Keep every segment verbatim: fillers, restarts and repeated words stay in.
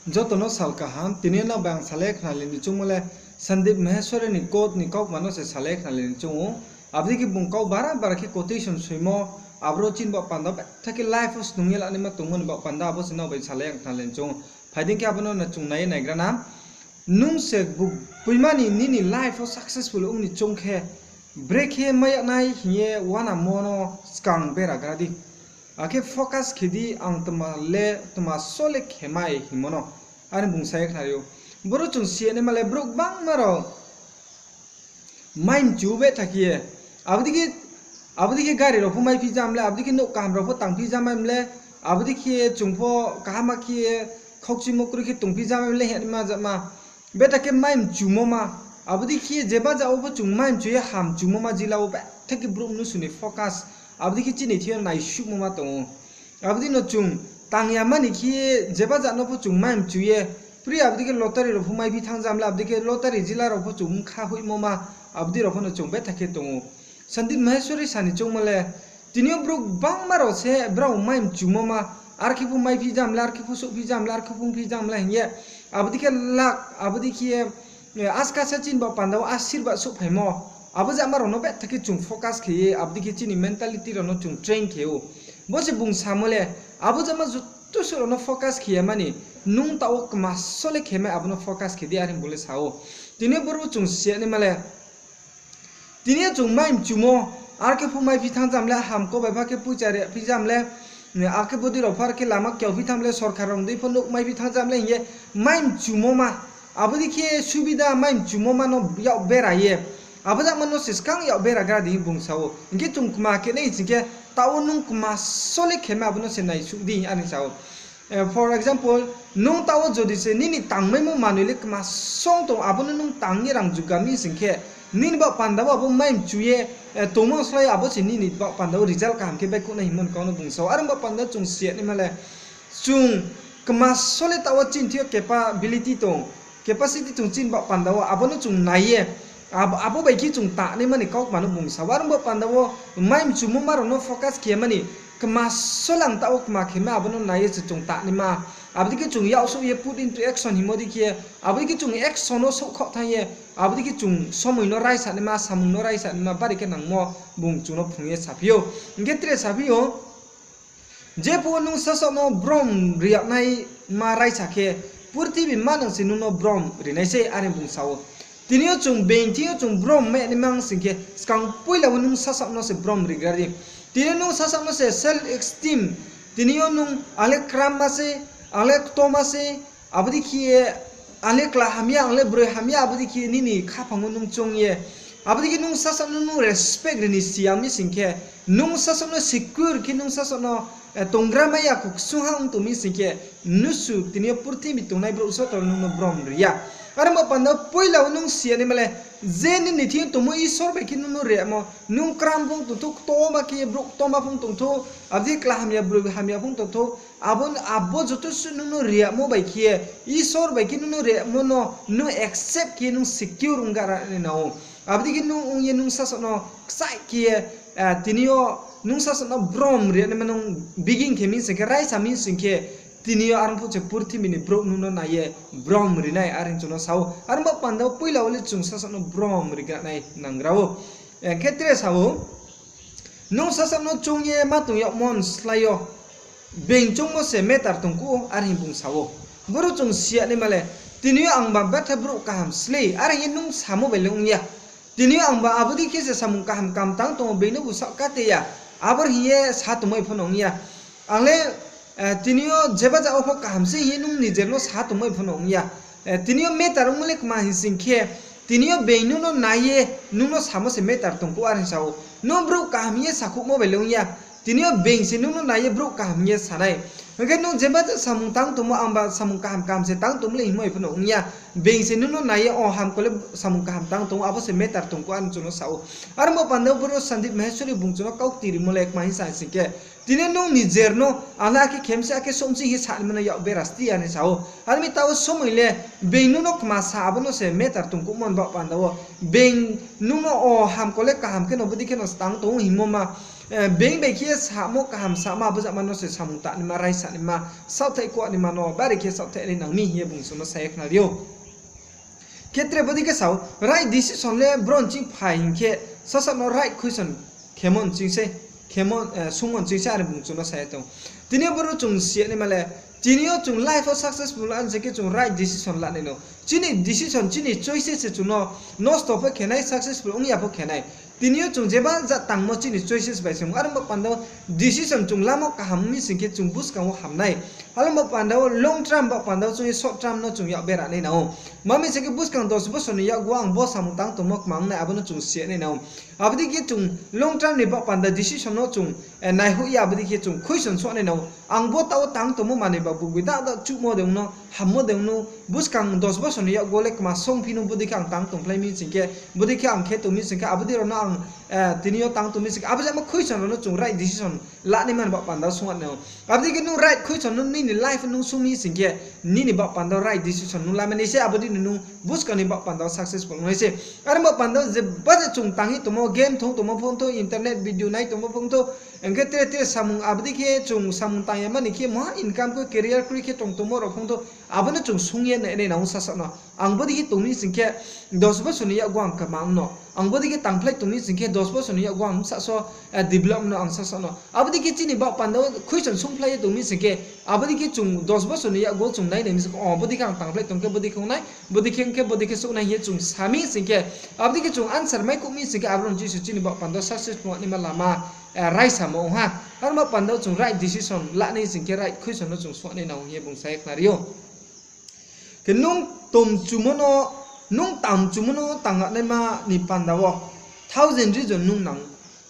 Joto no sal kaham, tini yo nrao bai ang salai khnalai ni choungmo le Sandeep Maheshwari ni quote ni kaukma no se salai khnalai ni choung ou. Abo dei khe bung kau bara bara khe quotation soimo, aboro chini baoh panda wo betha khe life wo snung ye lanaima tongmo ni baoh panda abo se nrao bai salai ang khnalai ni choung ou. Phai di khe abo no no chung nai ye naigra na. Nung se bu-, buima ni nini life wo successful ong ni choung khe, brekhe mai ya nai hing ye uanamo no skang bera gra di. Akhe focus khe di ang tma le, tma so le khe mai hingmo no. Are bung sa ye khnari ou. Boro chung si ya naima le brouh gbangma rao mai mchu betha khe ye. Abo dei khe, abo dei khe gari rao pho maiphi jam le, abo dei khe nouh kaham rao pho tangphi jam le, abo dei khe chung pho kaham khe ye khaukchimo kroi khe tongphi jam le hing ye naima jama. Betha khe mai mchumo ma, abo dei khe jeba jat wo pho chung mai mchu ye ham mchumo ma jila wo betha khe brouh mnusu ni focus, abo dei khe chini thing yo naisuhmo ma tong ou. Abo dei no chung tang ya mani khe jeba jat no pho chung mai mchu ye, pri abo dei khe lottery rao pho maiphi thanng jam le, abo dei khe lottery jila rao pho chung bkha hoihmo ma, abo dei rao pho no chung betha khe tong ou. Sandeep Maheshwari sa ni choungmo le, tini yo brouh gbangma rao se brao mai mchumo ma, are khe pho maiphi jam le, are khe pho souhphi jam le, are khe pho ongphi jam le hing ye, abo dei khe luck, abo dei khe ye, askasa chini baoh panda wo asirbad souhphaimo, abo jama rao no betha khe chung focus khe ye, abo dei khe chini mentality rao no chung train khe ou. Bo se bung samo le, abo jama joto suh rao no focus khe ya mani, nung taoh wo kma so le khe mai abo no focus khe di, are bung le sa ou. Tini yo boro chung si ya naima le, tini yo chung mai mchumo, are khe pho maiphi thanng jam le, hamko bai pha khe poicha rephi jam le, akhe bodei rao pho are khe lama kiaophi thanng le, sorkar rao dei pho nouh maiphi thanng jam le hing ye, mai mchumo ma, abo dei khe subida mai mchumo ma no yak bera ye, abo jama no se skang yak bera gra di hing bung sa ou. Hing khe chung kma khe nai sing khe, taoh wo nung kma so le khe mai abo no se naisuh di, are sa ou. For example, nung taoh wo jodi se nini tangmaimo manoi le kma song tong, abo no nung tang ye rang juga mi sing khe, nini baoh panda wo abo mai mchu ye tongmo slái abo se nini baoh panda wo result kaham khe baihkhouh nai hingmo ni kau no bung sa ou. Are baoh panda wo chung si ya naima le, chung kma so le taoh wo chini thing yo capability tong, capacity tong chini baoh panda wo, abo no chung nai ye, abo bai khe chung tangnaima ni kaukma no bung sa ou. Are baoh panda wo mai mchumo ma rao no focus khe mani, kma so le ang taoh wo kma khe mai abo no nai ye se chung tangnaima. Abo dei khe chung yaksouh ye put into action hingmo dei khe, abo dei khe chung action no souhkhaoh thanng ye, abo dei khe chung somoi no raisa naima, samung no raisa naima, bari khe nangmo bung chung no phrung ye saphi ou. Hing khe tre saphi ou, jephuh wo nung sasaoh no brom ri yag naima raisa khe, purthimbi manang se nung no brom ri nai sei, are bung sa ou. Tini yo chung being thing yo chung brom mai ya naima sing khe, skang poila wo nung sasaoh no se brom rigra di. Tini yo nung sasaoh no se self esteem, tini yo nung ang le kramma se, ang le ktoma se, abo dei khe ye, ang le kla hamya, ang le broi hamya, abo dei khe ye nini khaphang wo nung choung ye, abo dei khe nung sasaoh no nung respect ri ni si ya mi sing khe, nung sasaoh no secure khe nung sasaoh no tonggra mai ya, kho ksungha ong tong mi sing khe, mnusu tini yo purthimbi tongnai brouh joto nung no brom ri ya. Are baoh panda wo poila wo nung si ya naima le, je nini thing yo tongmo Isor bai khe nung no rimo, nung kram phung tongthou, ktoma khe ye brouh ktoma phung tongthou, abo dei kla hamya broi hamya phung tongthou, abo, abo joto suh nung no rimo bai khe ye, Isor bai khe nung no rimo no nung accept khe ye nung secure ong gra nai nang ou. Abo dei khe nung ong ye nung sasaoh no kchaih khe ye, tini yo nung sasaoh no brom ri naima nung begin khe mi sing khe, raisa mi sing khe, tini yo are phuh se purthimbi ni brouh nung no nai ye brom ri nai, are chung no sa ou. Are baoh panda wo poila wo le chung sasaoh no brom rigra nai nanggra ou. Khe tre sa ou, nung sasaoh no choung ye ma tong yagmo ni slái yo being choungmo se matter tongkuh ou, are hing bung sa ou. Boro chung si ya naima le, tini yo angba betha brouh kaham slei, are hing ye nung samo bai le ong ya. Tini yo angba abo dei khe se samung kaham kaham tang tong ou, being no bu saoh kate ya, aboro hing ye sa tongmai pho no ong ya. Ang le, tini yo jeba jat wo pho kaham se hing ye nung nijer no sa tongmai pho no ong ya. Tini yo matter ongmo le kma hing sing khe, tini yo being nung no nai ye nung no samo se matter tongkuh, are sa ou. Nung brouh kaham hing ye sakhouhmo bai le ong ya. Tini yo being se nung no nai ye brouh kaham hing ye sa nai. Hing khe nung jeba jat samung tang tongmo, angba samung kaham kaham se tang tongmo le hingmo bai pho no ong ya. Being se nung no nai ye, o hamko le samung kaham tang tong ou, abo se matter tongkuh, are chung no sa ou. Are baoh panda wo boro Sandeep Maheshwari bung chung no kaukti rimo le kma hing sa sing khe, tini nung nijer no ang le akhe khe mi se, akhe souh mi se hing ye sa naima no yak bera sti, are sa ou. Are mi taoh wo somoi le being nung no kma sa, abo no se matter tongkuhmo ni baoh panda wo. Being nung no o hamko le kaham khe no bodei khe no tang tong ou hingmo ma, being bai khe samo kaham sama bujama no se samung tangnaima, raisa naima, saohthaih kuanaima no bari khe saohthaih nai nang mi hing ye bung chung no sa ye khnari ou. Khe tre bodei khe sa ou, right decision le bro nching phai hing khe, sasaoh no right question khemo nching se, khemo, sungmo nching se are bung chung no sa ye tong. Tini yo boro chung si ya naima le, tini yo chung life wo successful la nching khe chung right decision la nai no. Chini decision, chini choices se chung no nosto pho khe nai, successful ong ya pho khe nai. Tini yo chung jeba ja tangmo chini choices bai se ong. Are bo panda wo decision chung lamo kaham mi sing khe chung buskang wo ham nai. Are bo panda wo long term ba panda wo chung ye short term no chung yak bera nai nang ou. Ma mi sing khe buskang dos bosor ni yakgu ang bo samung tang tongmo kma ong nai, abo no chung si ya nai nang ou. Abo dei khe chung long term ni ba panda decision no chung naihoih ye abo dei khe chung question suh nai nang ou. Ang bo taoh wo tang tongmo manoi ba bugbi da da chuhmo de ong no, hammo de ong no, buskang dos bosor ni yakgu le kma songphi no bodei khe ang tang tongphlai mi sing khe, bodei khe ang khe tong mi sing khe, abo dei rao no ang tini yo tang tong mi sing khe, abo jamo question rao no chung right decision la naima ni ba panda wo sung nai nang ou. Abo dei khe nung right question no nini life nung sung mi sing khe, nini ba panda wo right decision nung la mani se, abo dei no nung buskang ni ba panda wo successful ong nai se. Are bo panda wo je baje chung tang ye tongmo, game thong tongmo phung thou, internet video nai tongmo phung thou, hing khe tre tre samung abo dei khe chung samung tang ya mani khe mungha income khe career kroi khe tong tongmo rao phung thou, abo no chung sung ye nai nang ou sasaoh no. Ang bodei khe tong mi sing khe dos bosor ni yakgu ang kma ong no. Ang bodei khe tangphlai tong mi sing khe dos bosor ni yakgu ang bsa so develop no ang sasaoh no. Abo dei khe chini ba panda wo question sungphlai ye tong mi sing khe, abo dei khe chung dos bosor ni yakgu chung nai nai mi sing khe, o bodei khe ang tangphlai tong khe bodei khe ong nai, bodei khe ong khe bodei khe souh nai hing ye chung sa mi sing khe, abo dei khe chung answer maikhouh mi sing khe, abo rao ni chini ba panda wo successful naima lama raisamo ong ha. Are bo panda wo chung right decision la nai sing khe right question no chung suh nai nang ou hing ye bung sa ye khnari ou. Khe nung tongchumo no, nung tangchumo no tangnaima ni panda wo thousand reason nung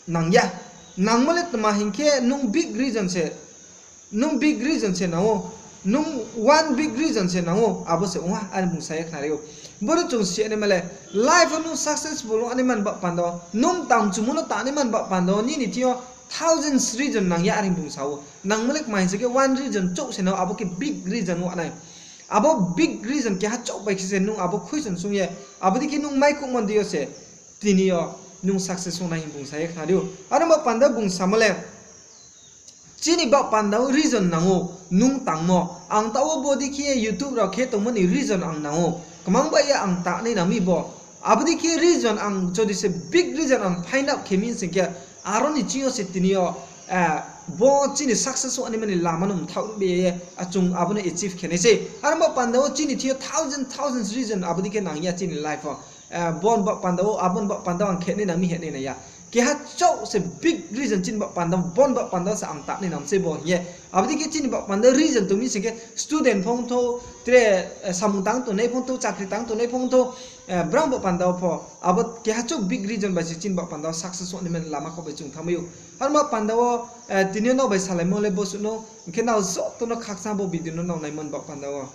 nang ya. Nangmo le tma hing khe nung big reason se nung big reason se nang ou, nung one big reason se nang ou, abo se ong ha, are bung sa ye khnari ou. Boro chung si ya naima le, life wo nung successful ong naima ni ba panda wo, nung tangchumo no tangnaima ni ba panda wo, nini thing yo thousands reason nang ya, are bung sa ou. Nangmo le kma hing se khe one reason chouh se nang ou, abo khe big reason ong nai. Abo big reason keha chouh bai khe se nung abo question sung ye, abo dei khe nung maikhouhmo dei yo se, tini yo nung success ong nai hing bung sa ye khnari ou. Are bo panda wo bung samo le, chini ba panda wo reason nang ou, nung tangmo. Ang taoh wo bodei khe YouTube rao khe tongmo ni reason ang nang ou. Kmang bai ye ang tangnai nang mi bo. Abo dei khe reason ang jodi se big reason ang find out khe mi sing khe, aro ni ching yo se tini yo, bo chini success ong naima ni lama no mthaoh bai ye, chung abo no achieve khe nai sei. Are bo panda wo chini thing yo thousand, thousands reason abo dei khe nang ya chini life wo. Bo ni ba panda wo, abo ni ba panda wo ang khe nai nang mi, khe nai nang ya. Keha chouh se big reason chini ba panda, bo ni ba panda se ang tangnai nang sei bo hing ye. Abo dei khe chini ba panda reason tong mi sing khe student phung thou, tre, samung tang tongnai phung thou, chakri tang tongnai phung thou, brang ba panda wo pho. Abo keha chouh big reason bai se chini ba panda wo success ong naima ni lama kho bai chung thanngmai ou. Are bo panda wo, tini yo nrao bai salaimo le bo suh no, hing khe nrao joto no khakchang bo video no nrao naimo ni ba panda wo